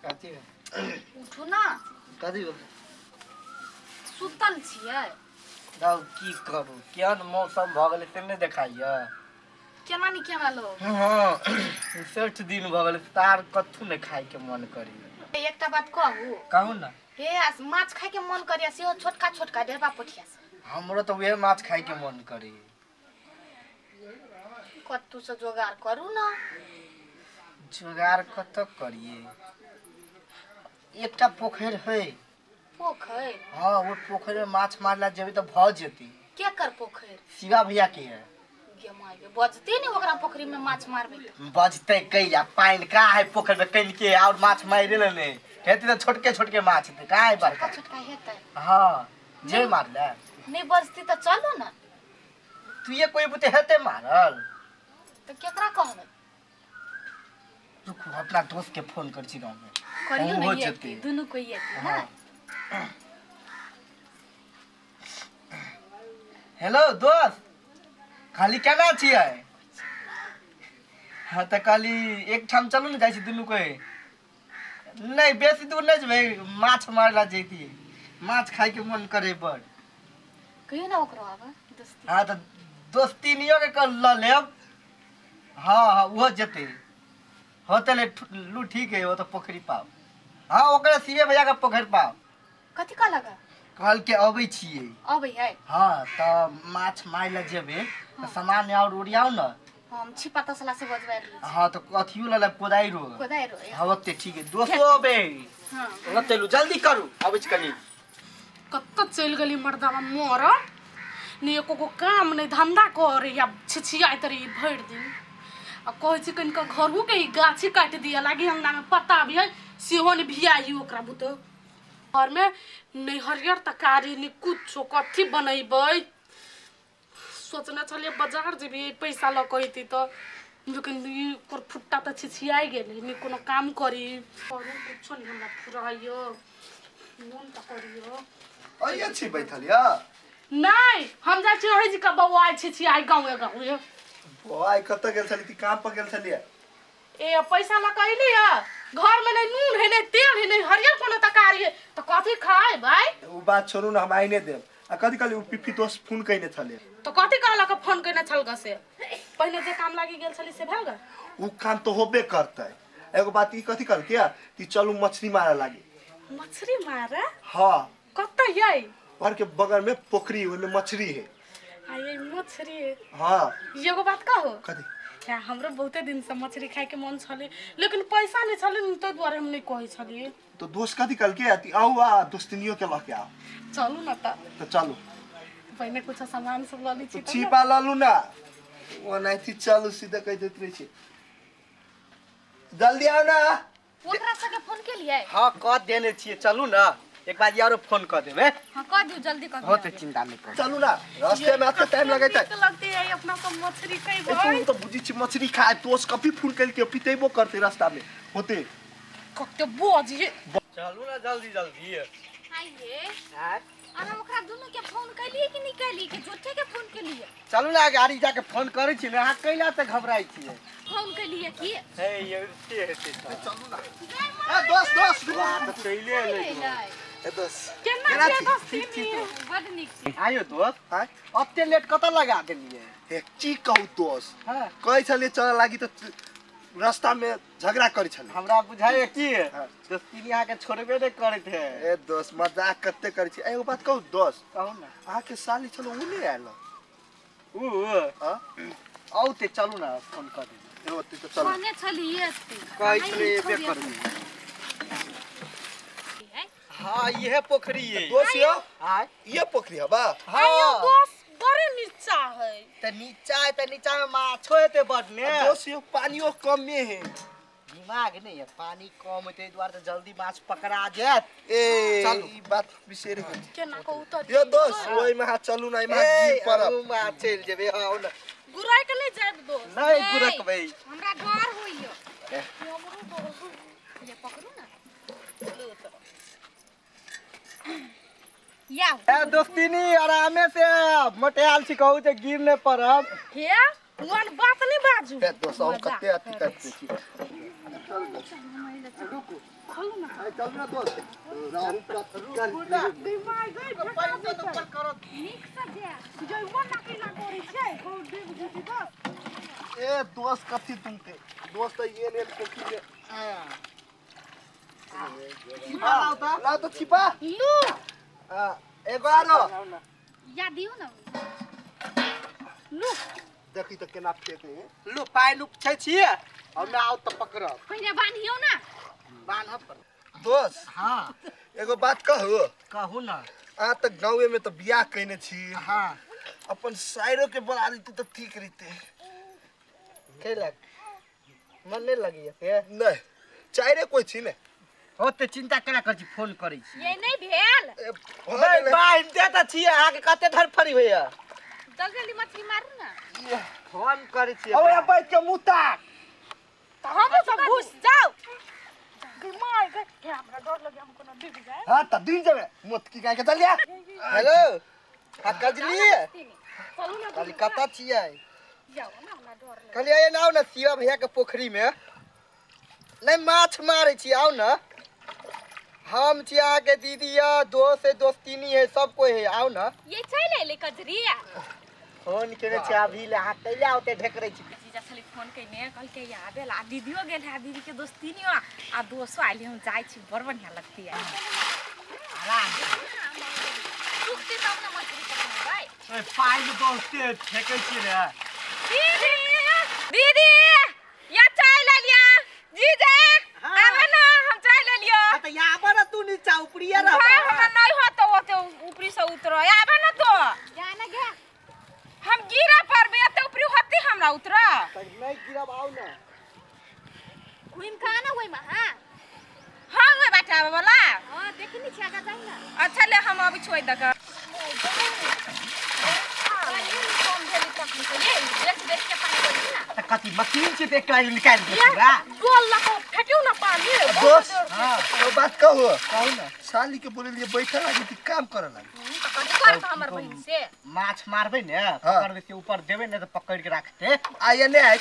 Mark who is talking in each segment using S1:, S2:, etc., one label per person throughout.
S1: कथी
S2: उठू ना।
S1: कथी भेल?
S2: सुतल छियै।
S1: दाउ की करू, केहन मौसम भऽ गेलै से नहि देखाइए?
S2: केना नहि केना लोग।
S1: हँ, 60 दिन भऽ गेलै, तार कथू नहि खायके मन करैए।
S2: एकटा बात कहू?
S1: कहू ने।
S2: हे, माछ खायके मन करैए, सेहो छोटका छोटका ढेरबा पोठिया से।
S1: हमरो तऽ उएह माछ खायके मन करैए।
S2: कत्तू से जोगाड़ करू ना।
S1: जोगाड़ कतऽ करिए? एकटा पोखरि है।
S2: पोखरि?
S1: हाँ, वो पोखरि में माछ मारला जेबै तऽ भऽ जेतै।
S2: केकर पोखरि?
S1: शिवा भैया के है।
S2: गे माय गे, बजते ने ओकरा पोखरि में माछ मारबै तऽ?
S1: बजतै कैया? पानि का है पोखरि में? कनिके और माछ मारि ले ने हेतै तऽ छोटके छोटके माछ हेतै, का है बड़का?
S2: छोटका छोटका हेतै।
S1: हाँ, जे मारले।
S2: नहि बजती तऽ चलू ना।
S1: तू ये कोई बुते हेतै मारल?
S2: तऽ केकरा कहबै?
S1: रुकू, अपना दोस्त के फोन कर छी गाँव में।
S2: करियौ
S1: ओहो
S2: ने,
S1: जेतै।
S2: एतै दुनू कोई एतै ना।
S1: हाँ। हेलो दोस्त, खाली केना छियै? हाँ तऽ कहली एकठाम चलू ने, जाइ छी दुनू कोई। नहि बेसी दूर नहि जेबै, माछ मारै लए जैतियै, माछ खायके मन करे बड़।
S2: कहियो ना ओकरो आब दोस्ती।
S1: हाँ तऽ दोस्तीनियो के कल लऽ लेब। हाँ हाँ, ओहो जेतै। होते ले लू, ठीक है, ओ तऽ पोखरि पाव। हाँ, ओकरे शिवे भैया के पोखरि पाव।
S2: कथी कहलक?
S1: कहल के अबै छियै।
S2: अबै है?
S1: हाँ, तऽ माछ मारै लए जेबै तऽ सामान आओर ओरियाउ ने।
S2: हम छिपा तसला से बजबा ली।
S1: हाँ, तऽ अथियो लऽ लेब, कोदारिरो।
S2: कोदारि।
S1: हाँ, ओते ठीक है दोस्तो, अबै।
S2: हाँ।
S1: ओते लू, जल्दी करू, अबै छी कनी।
S3: कतऽ चलि गेली मर्दाबा मर ने, एको गो काम नहि धंधा करे या छिछियाइत रही भरि दिन। आ कहै छी कनिका घरोके ई गाछी काटि दिअ लागी, अंगनामे पत्ता भी है सेहो नहि भियाई ओकरा बुते। घरमे नहि हरियर तरकारी नहि कुछो, कथी बनेबै? सोचने छलियै बाजार जेबियै, पैसा लऽ कऽ अयती तऽ, लेकिन ई ओकर फुट्टा तऽ छिछियाइ गेलै। नहि कोनो काम करी करू, कुछो नहि हमरा फुराइयो, मोन तऽ करियो।
S4: अइए छी बैठल यऽ?
S3: नहि, हम जाइ छी ओहि जी का बौआ छिछियाइ गाँवे गाँवे।
S4: बौआ कतऽ गेल छली? काम पर गेल छलियै?
S3: ए, पैसा लऽ कऽ अयली हँ, घरमे नहि नून है, नहि तेल है, नहि हरियर कोनो तरकारी है, तऽ कथी खाय भाय?
S4: ओ बात छोड़ू ने, हम आइने देब। आ कथी कहली, ओ पिप्पी दोस्त फोन कयने छलै?
S3: तऽ कथी कहलक? फोन कयने छल ग से पहिने जे काम लागि गेल छली से भेल ग?
S4: ओ काम तऽ होबे करतै। एगो बात, ई कथी कहलकै कि चलू मछली मारे लागी।
S3: मछली मारे?
S4: हाँ।
S3: कतऽ यै?
S4: घर के बगल में पोखरी, ओहिमे मछली है।
S3: आ ये मछली है?
S4: हाँ।
S3: एगो बात कहू?
S4: कथी?
S3: या, हमरो बहुते दिन से मछली खायके मन छलै, लेकिन पैसा नहि छलै ने, ताहि दुआरे हम नहि कहै छलियै।
S4: तो दोस्त कथी कहलकै कि आउ आ दोस्तनियो के लऽ के आउ।
S3: चलू ने तऽ।
S4: तऽ चलू।
S3: पहिने कुछ सामान सब लऽ लै छी तब ने।
S4: छिपा लऽ लू ना, ओनाहिते चलू, सीधे कहि दैत रहै छी। जल्दी आउ ना।
S2: ओकरा सबके फोन केलियै?
S1: हाँ, कऽ देने छियै। चलू ने, एक बार आरो फोन कऽ देबै।
S2: हाँ, कऽ दियौ, जल्दी कऽ
S1: हो
S2: दियौ।
S1: तऽ चिंता नहि करू।
S4: चलू ना, रास्ते में एते टाइम लगैत है।
S3: नीक लगतै है अपना सब मछली
S4: ए,
S3: खेबै।
S4: तू तऽ बुझै छी मछली खाय। दोस्त कभी फोन केलकै, पितेबो करतै रास्ता में होते।
S3: कते बजिए।
S1: चलू ने जल्दी जल्दी।
S2: आइये, और हम ओकरा दुनू के फोन कैलिए कि नहीं कैलिए, कि झूठे के फोन केलिए?
S1: चलू ने, गाड़ी जाके फोन करै छी ने। अहाँ कैला तऽ घबराइ छियै?
S2: फोन केलिए कि
S1: हे ये के हेतै तऽ?
S4: चलू ना। ए दोस्त, दोस्त रुको।
S1: तऽ चलिए एलै।
S4: ए दोस्त।
S3: केना
S4: केना
S3: छियै
S4: छी?
S3: दोस्ती?
S1: ठीक छी तो।
S2: बड नीक छी।
S1: आयो दोस्त।
S4: आँय?
S1: ओते लेट कतऽ लगा देलियै?
S4: ए की कहू दोस्त।
S1: हाँ।
S4: कहै छलियै चलऽ लागी तऽ रास्ता में झगड़ा करै छलै।
S1: हमरा बुझाइए की
S4: हाँ।
S1: दोस्ती अहाँके छोड़बे नहि करैत है।
S4: ए दोस्त, मजाक कते करै छी। एगो बात कहू दोस्त?
S1: कहू ने।
S4: अहाँके साली छलो, उ नहि आयल?
S1: उ
S4: हाँ?
S1: औते, चलू ने, फोन कऽ देबै।
S4: ए ओते तऽ चलू।
S2: कहने छलिए एते।
S1: कहै छलै एबे करबै। हाँ, इहे पोखरी है।
S4: दोस्त यौ।
S1: आय।
S4: ये पोखरी हबा?
S3: आइयो
S1: हाँ।
S3: दोस्त, बड़े नीचा है।
S1: तऽ नीचा है तऽ नीचा में माछो हेतै बड ने।
S4: दोस्त यौ, पानियो कमे है।
S1: दिमाग नहीं है, पानी कम हेतै एहि दुआरे तऽ जल्दी माछ पकड़ा जायत।
S4: ए
S1: चलू।
S4: ई बात बिसरि गेल।
S3: केना कऽ उतर?
S4: यो दोस्त, ओहिमे अहाँ चलू ना, एहिमे अहाँ
S1: ए
S4: गिर पड़ब।
S1: अहूँ माछ चलि जेबै, आउ ने।
S3: गुराइ के नहि जायब दोस्त।
S1: नहि गुरकबै।
S2: हमरा डर होइए। ये पकड़ू ना। या।
S1: ए दोस्तीनी, आरामे से, मोटायल छी, कहू जे गिर नहि पड़ब।
S3: हे। वन बात नहीं बाजू
S4: हे दोस्त हम कते अथी करते छी।
S3: खोलू ना।
S4: चल ना दोस्त, राहु
S3: दिमाग गई।
S1: पैसा तो ऊपर करो।
S2: नीक से जाय।
S3: जय वो ना कैला करै छै बहुत डूब जेतै बस।
S4: ए दोस्त, कथी तुमके दोस्त ये लेल पोखरी में
S1: छिपा लाओ त।
S4: लाओ तो छिपा।
S3: लू।
S4: हाँ, एगो आरो।
S2: या दियौ ना।
S3: लू।
S4: देखी तो केना फेंके है।
S1: लू पानि उपछै छियै और ना आओ त पकड़ब।
S2: पहिने बान्हियौ ना।
S1: बान्हब पर।
S4: दोस्त।
S1: हाँ।
S4: एगो बात कहू?
S1: कहू ना।
S4: आ तऽ गाँवे में तऽ बियाह कयने छी।
S1: हाँ।
S4: अपन साइरो के बोला देते तऽ ठीक रहिते।
S1: कैलक मन नहीं लगी से?
S4: नहीं, चाइरे कोई छी ने।
S1: हो ते चिंता केना कर छी, फोन करै छी।
S2: ये नहीं भेल।
S4: ए, भऽ
S1: नहीं
S4: गेलै।
S1: बान्हि दे त छियै, अहाँके कते धरफड़ी होइया?
S2: जल्दी जल्दी मछली मारू ना।
S1: फोन करै छी।
S4: अब यहाँ बैठ के मुँह ताक।
S3: तऽ हमहूँ सब घुस जाउ। गई my गई, हे हमरा डर लगे, हम कोनो डूब जाए।
S4: हाँ तऽ दिन जेबे मोतकी गाय के चल जा।
S1: हेलो, हाँ कजली।
S3: चलू ना।
S1: कहली कतऽ छियै?
S3: जाओ ना, हमरा डर लगे।
S1: कहलियै एना आउ ने शिवा भैया के पोखरी में, नहीं माछ मारै छी, आउ ने। हम छी अहाँके दीदी है, दोस्त है, दोस्तिनी है, सब कोई है, आउ ने।
S2: ये चलि एलै कजरिया।
S1: फोन केने छी अभी ले, अहाँ कैला ओते ढेकरै छी?
S2: जीजा छलै फोन कयने, कहलकै आबे ला। आ दीदियो गेल है, आ दीदी के दोस्तिनियो आ दोसो आयल। हम जाइ छी, बड़ बढ़िया लगती है।
S1: आराम
S2: सुखते तब ने मछली पकड़बै।
S1: से पानि बहुते फेकै छी रे।
S2: दीदी, दीदी या चाय ले लिया। जीजा।
S1: हाँ।
S2: आबे ना, हम चाय ले लियो।
S1: हाँ, तऽ यहाँ आबऽ ने तू, नीचा उपरिये रह।
S2: भाई, हमरा नहीं होतो ओते ऊपरी से उतरो, आबे ना तो। जा ना गे, हम गिरा परबे, एते ऊपरी होती हमरा उतरा?
S1: नहीं गिरब, आउ ने।
S2: घुमि कऽ आना ओहिमे। हाँ हाँ, ओहि बाटे आबे वाला। हाँ, देखी नहीं छिया, जाई ना। अच्छा ले, हम अबै छी ओहि दऽ कऽ। कम भेली तखन से ये देख देख के पानी बोली ना।
S1: तऽ कथी मशीन छै तऽ एकरा निकालि दे पूरा।
S3: डोल लऽ फेकियौ ना पानी।
S4: दोस्त।
S1: हाँ।
S4: एगो बात कहू?
S1: कहू ने।
S4: साली के बोले लिए बैठे लागी कि काम करे लागी?
S2: तऽ कथी करत हमर बहिन से?
S1: माछ मारबै ने, पकड़बै से ऊपर देबै ने तऽ पकड़ि के राखतै।
S4: आ एने आइ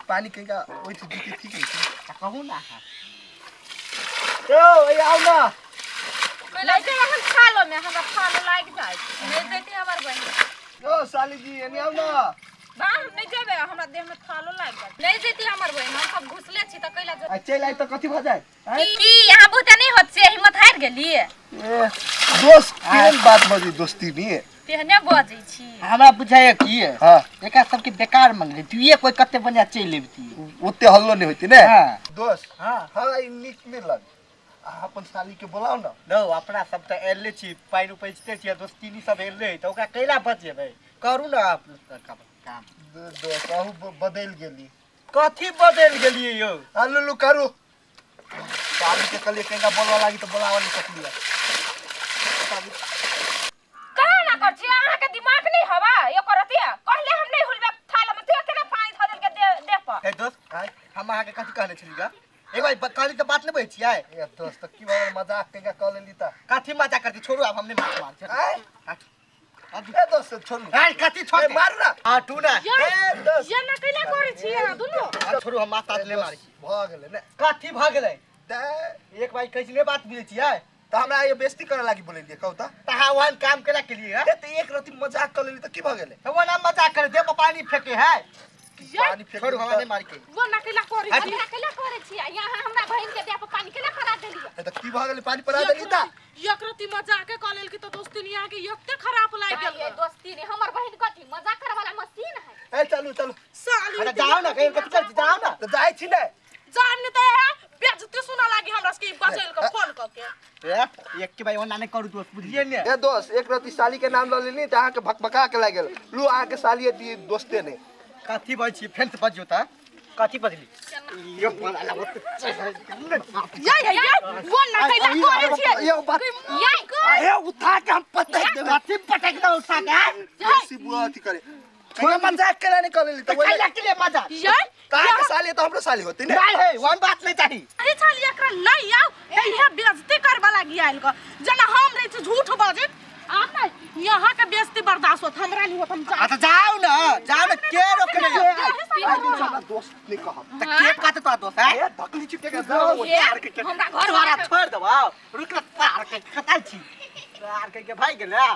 S4: पानी कहीं का ओहि जीते ठीक है।
S1: तऽ कहू ने अहाँ। यौ, ए आउ ने।
S2: नहीं जे हम खालो में हमरा खालो लागि जाइ नहीं जेती हमर बहिन।
S4: यो साली जी, एने आउ ना।
S2: बा, हम नहीं जेबे, हमरा देह में खालो लागि जाइ। नहीं जेती हमर बहिन, हम सब घुसले छी तऽ कैला
S4: आ चलि आइ तऽ कथी भऽ जाय? आँय?
S2: की यहाँ बहुते नहीं होत से हिम्मत हारि गेली?
S4: ए, दोस्त केहन बात बजै दोस्ती नी?
S2: तेहने बजै छी।
S1: हमरा बुझाइए की
S4: हाँ।
S1: एकरा सबके बेकार मंगले तुए कोई कते बढ़िया चलि अबती।
S4: ओते हल्लो नहीं होती ने।
S1: हाँ।
S4: दोस्त।
S1: हाँ।
S4: हाँ, ई नीक नहीं लग, अहाँ अपन साली के बोलाउ ना।
S1: नो, अपना सब तऽ एले छी, पानि उपजिते छी, दोस्तीनी सब एले, तऽ ओकरा कैला बजेबै? करू ने अपना काम।
S4: दोस्त, अहूँ बदलि गेली।
S1: कथी बदलि गेलियै यौ?
S4: आ लुलु करू, साली के कहलियै कहिया बोलबऽ लागी तऽ बोलाबऽ नहीं सकलियै।
S2: कहाँ ना कर छी, अहाँ के दिमाग नहीं हवा यो करती कहले हम नहीं हुलबे थाल में, तो केना पानी धऽ देलके देह पर।
S1: हे दोस्त, हम अहाँके कथी कहने छलियै? एक बार कहली तऽ बात नहि बुझै छियै।
S4: ए दोस्त, की भऽ गेल? मजाक कहिया कऽ लेली तऽ।
S1: कथी मजाक करती? छोड़ू, आब हम नहि माछ मार।
S4: आँय?
S1: ए
S4: ए दोस्त, छोड़ू।
S1: कथी छोड़?
S4: ए, मारू ना।
S1: हाँ, तू ना।
S4: ए दोस्त।
S3: ये ना कैला करै छी अहाँ दुनू?
S1: आ, छोड़ू, हम माछ ताछ नहि मारै छी।
S4: भऽ गेलै ने।
S1: कथी भऽ गेलै?
S4: तऽ
S1: एक बार कहै छी, नहि बात बुझै छियै।
S4: तऽ हमरा ये बेइज्जती करऽ लागी बोलेलियै, कहू तऽ।
S1: तऽ अहाँ ओहन काम केला केलियै?
S4: ए तऽ एक रति मजाक कऽ लेली तऽ की भऽ गेलै?
S1: तऽ ओना मजाक करे देह पर पानी फेके है।
S4: पानी फेक।
S1: छोड़ू, हमरा नहि मारै के।
S3: वो ना कैला करै
S1: हट।
S3: छी?
S2: हमरा कैला करै छी? यहाँ हमरा बहिन के देह पर पानी केना करा देलियै?
S4: ए तऽ की भऽ गेलै पानी पड़ा देली तऽ?
S3: एक रति मजाके कऽ लेलकी तऽ दोस्ती अहाँके एते खराब लागि गेल।
S2: ये दोस्ती रे, हमर बहिन कथी मजाक करे वाला मशीन है?
S4: ए चलू चलू।
S3: साली।
S1: अरे जाओ ना, कहीं कथी करै छी, जाओ ना।
S4: तऽ जाइ छी ने।
S3: जान नहीं तऽ है बेइज्जती सुना लागी हमरा सबके बचैल के फोन कऽ के।
S1: ए, एक के भाई ओना नहि करू दोस्त, बुझलियै ने?
S4: ए दोस्त, एक रति साली के नाम लऽ लेली तऽ अहाँके भकभका के लागि गेल। लू, अहाँके साली दी दोस्ते ने।
S1: कथी बजै छी? फेर से बजियौ तऽ कथी बजली यो बोला ला?
S3: ये ये ये, वो ना कैला करै छियै?
S4: ये बात
S2: ये
S1: अरे उठा के हम पटक देबै। कथी पटक देबै उठा के?
S4: बेसी बुआ अथी करे थोड़ा मजाक केला नहीं कऽ लेली तऽ
S1: कैला के लिए मजाक?
S3: ये
S4: अहाँके साली तऽ हमरो साली होती ने।
S1: नहीं है, वन बात नहीं चाही।
S3: अरे साली, एकरा नहीं आउ तऽ इहे बेइज्जती करबा लागी आयल क, जेना हम रहै छी झूठ बजैत। आब नहीं यहाँ के बेइज्जती बर्दाश्त होत, हमरा नहीं होत, हम
S1: आ तऽ जाओ ना, जाओ ना, के रोकने?
S4: आइ दिन से हमरा दोस्त नहीं कहब।
S1: त के कहते तोरा दोस्त है?
S4: ए धकली चिपके के जाओ।
S2: ए, हमरा घर
S1: तोरा छोड़ देबौ, रुक न, तार के कतै छी, तार के भागि गेलै।